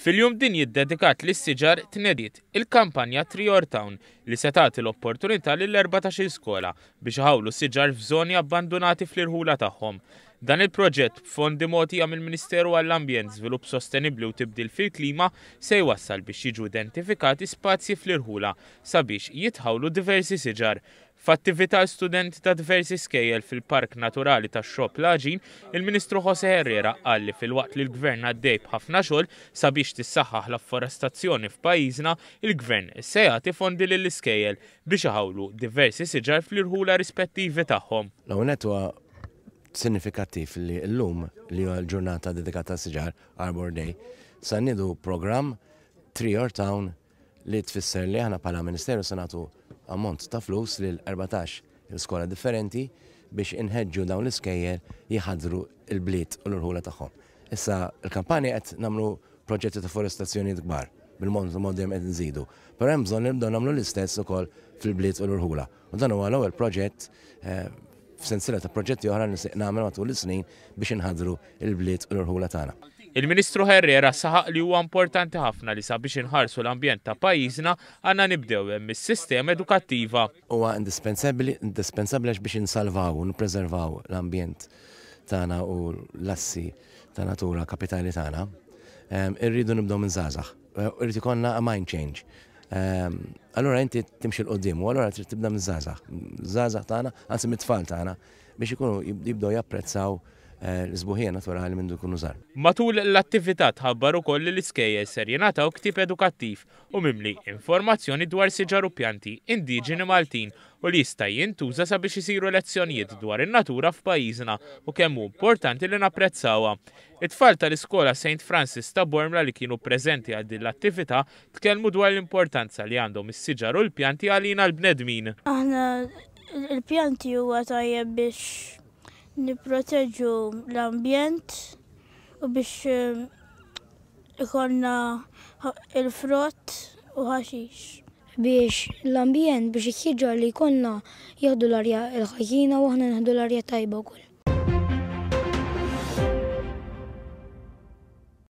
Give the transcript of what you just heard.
Fil-Jum Dinji ddedikat lis-siġar tnediet il-kampanja Tree Your Town li se tagħti l-opportunità lil 14-il skola biex iħawlu siġar f'żoni abbandunati fl-irħula tagħhom. Dan il-proġett, b'fondi mogħtija mill-Ministeru għall-Ambjent, Żvilupp Sostenibbli u Tibdil fil-Klima, se jwassal biex jiġu identifikati spazji fl-irħula sabiex jitħawlu diversi siġar. F'attività għal studenti ta' diversi skejjel fil-Park Naturali tax-Xrobb l-Għaġin, il-Ministru José Herrera qal li filwaqt li l-Gvern għaddej b'ħafna xogħol sabiex tissaħħaħ l-afforestazzjoni f'pajjiżna, il-Gvern se jagħti fondi lill-iskejjel biex iħawlu diversi siġar fl-irħula rispettivi tagħhom. L-ewwel nett huwa sinifikattiv li llum, li huwa l-ġurnata dedikata għas-siġar, Arbor Day, se nniedu programm Tree Your Town li tfisser li aħna bħala Ministeru se nagħtu ammont ta' flus lil 14 il skola differenti biex inħeġġu dawn l-iskejjel jħaddru l-bliet u l-irħula tagħhom. Issa l-kampanja qed nagħmlu proġetti ta' forestazzjonijiet kbar, bil-mod il-mod dejjem qed nżidu, però hemm bżonn li nibdew nagħmlu l-istess ukoll fil-bliet u l-irħula. U dan huwa l-ewwel proġett f'sensiela ta' proġetti oħra li se nagħmel matul is-snin biex inħaddru l-bliet u l-irħula tagħna. Il-Ministru Herrera saħaq li huwa importanti ħafna li sabiex inħarsu l-ambjent ta' pajjiżna għandna nibdew mis-sistema edukattiva. Huwa indispensabbli indispensabbli għax biex insalvaw u nippreservaw l-ambjent tagħna u l-assi ta' natura kapitali tagħna, irridu nibdew minn żgħażagħ. Irid ikollna a mind change. Allura inti timxi 'l quddiem u allura trid tibda miż-żgħażagħ. Żgħażagħ tagħna, anzi mit-tfal tagħna biex ikunu jibdew japprezzaw l-isbuħija naturali mindu jkunu żgħar. Matul l-attività tħabbar ukoll li l-iskejjel ser jingħataw ktieb edukattiv u mimli informazzjoni dwar siġar u pjanti indiġeni Maltin u li jista' jintuża sabiex isiru lezzjonijiet dwar in-natura f'pajjiżna u kemm hu importanti li napprezzawha. It-tfal tal-iskola Saint Francis ta' Bormla li kienu preżenti għal din l-attività tkellmu dwar l-importanza li għandhom is-siġar u l-pjanti għalina l-bnedmin. Aħna l-pjanti huwa tajjeb biex nipproteġu l-ambjent u biex ikollna il-frott u ħaxix. Biex l-ambjent, biex is-siġar li jkollna jieħdu l-arja l-ħażina u aħna nieħdu l-arja tajba wkoll.